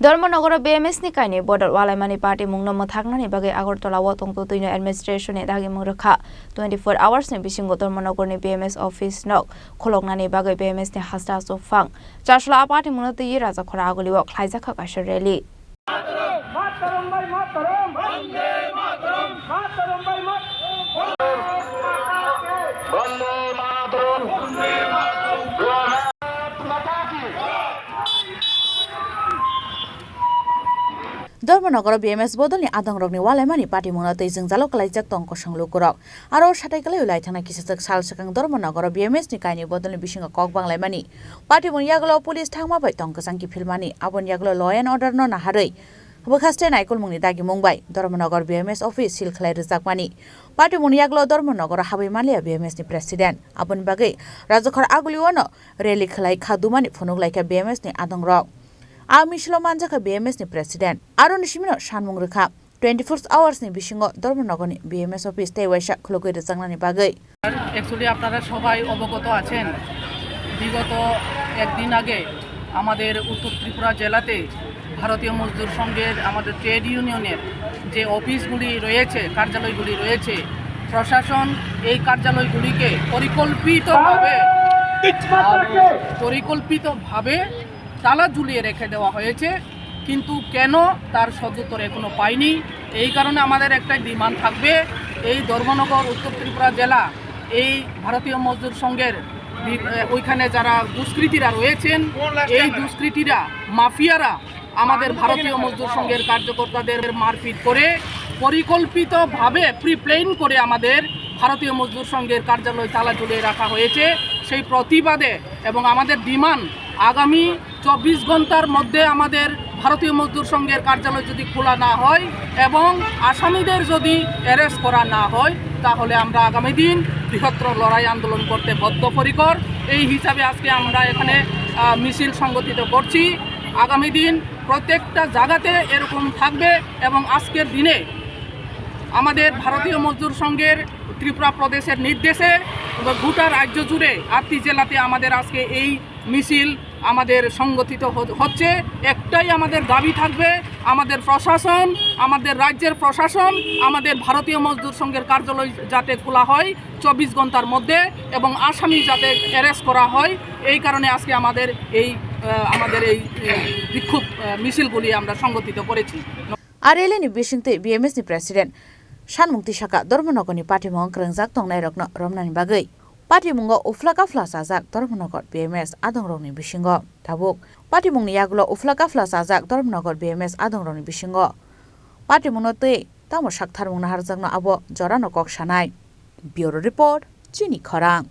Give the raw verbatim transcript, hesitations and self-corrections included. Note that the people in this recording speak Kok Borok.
Dharmanagar o B M S ni kainwi bodol walaimani patimungno mwthaknani bagwi Agartala o tongtwtwino administration ni dagimung rwkha. Twenty four hours ni bisingo Dharmanagar ni B M S office nok kholoknani bagwi B M S ni hasta aswk phang Chasla a patimungno twiwi Rajakhora Aguli o khlaijakha kaisa rally. Mataram bhai, mataram. Bande mataram. Mataram bhai, mataram. Bande mataram. Bande mataram. Dharmanagar o B M S bodolni adongrokni walaimani patimungno twi jwngjalo kwlaijak tong kosong lukurok. Aro satai kwlaiwi lai thangna kisachak sal swkang Dharmanagar o B M S ni kainwi bodolni bisingo kok banglaimani. Patimung yagulo police thangma bai tong kwchang kiphilmani, aboni yagulo law and order no naharwi bwkhaste naikolmungni dagimung bai Dharmanagar B M S office seal khlai rwjakmani. Patimungni yagulo Dharmanagar o habwi manliya B M S ni president. Aboni bagwi Rajakhor Aguli o no rally khlai kha dumani phunuk laikha B M S ni adongrok. A misilo manjakha B M S ni president. Aroni simino sanmung rwkha. Twenty four hours ni bisingo Dharmanagar ni B M S office tei waisa khulugwi rwjaknani bagwi. Actually, আপনারা সবাই অবগত আছেন, বিগত একদিন আগে আমাদের উত্তর ত্রিপুরা জেলাতে ভারতীয় মজদুর সংঘের, আমাদের ট্রেড ইউনিয়নের যে অফিসগুলি রয়েছে, কার্যালয়গুলি রয়েছে, প্রশাসন এই কার্যালয়গুলিকে পরিকল্পিতভাবে, পরিকল্পিতভাবে তালা ঝুলিয়ে রেখে দেওয়া হয়েছে, কিন্তু কেন, তার সদুত্তর এখনো পাইনি। এই কারণে আমাদের একটা ডিমান্ড থাকবে, এই ধর্মনগর উত্তর ত্রিপুরা জেলা, এই ভারতীয় মজদুর সংঘের বি-, এ, ওইখানে যারা দুষ্কৃতীরা রয়েছেন, এই দুষ্কৃতীরা, মাফিয়ারা আমাদের ভারতীয় মজদুর সংঘের কার্যকর্তাদের মারপিট করে পরিকল্পিতভাবে প্রি প্ল্যান করে আমাদের ভারতীয় মজদুর সংঘের কার্যালয় তালা ঝুলিয়ে রাখা হয়েছে। সেই প্রতিবাদে এবং আমাদের ডিমান্ড, আগামী চব্বিশ ঘন্টার মধ্যে আমাদের ভারতীয় মজদুর সংঘের কার্যালয় যদি খোলা না হয় এবং আসামিদের যদি অ্যারেস্ট করা না হয়, তাহলে আমরা আগামী দিন বৃহত্তর লড়াই আন্দোলন করতে বদ্ধপরিকর। এই হিসাবে আজকে আমরা এখানে, আহ, মিছিল সংগঠিত করছি। আগামী দিন প্রত্যেকটা জায়গাতে এরকম থাকবে এবং আজকের দিনে আমাদের ভারতীয় মজদুর সংঘের ত্রিপুরা প্রদেশের নির্দেশে গোটা রাজ্য জুড়ে আটটি জেলাতে আমাদের আজকে এই মিছিল আমাদের সংগঠিত হ-, হচ্ছে। একটাই আমাদের দাবি থাকবে, আমাদের প্রশাসন, আমাদের রাজ্যের প্রশাসন, আমাদের ভারতীয় মজদুর সংঘের কার্যালয় যাতে খোলা হয় চব্বিশ ঘন্টার মধ্যে এবং আসামি যাতে অ্যারেস্ট করা হয়, এই কারণে আজকে আমাদের এই, আহ, আমাদের এই, এই বিক্ষোভ, আহ, মিছিলগুলি আমরা সংগঠিত করেছি। A rally ni bisingtwi B M S ni president sanmung tisaka Dharmanagar ni patimung kwrwngjak tongnairokno romnani bagwi. Patimungo uphla kaphla chajak Dharmanagar B M S adongrokni bisingo. Tabuk patimungni yagulo uphla kaphla chajak Dharmanagar B M S adongrokni bisingo. Patimungno twi tamo saktharmung naharjakno abo jorano kok sanai. Bureau Report, Chini Khorang.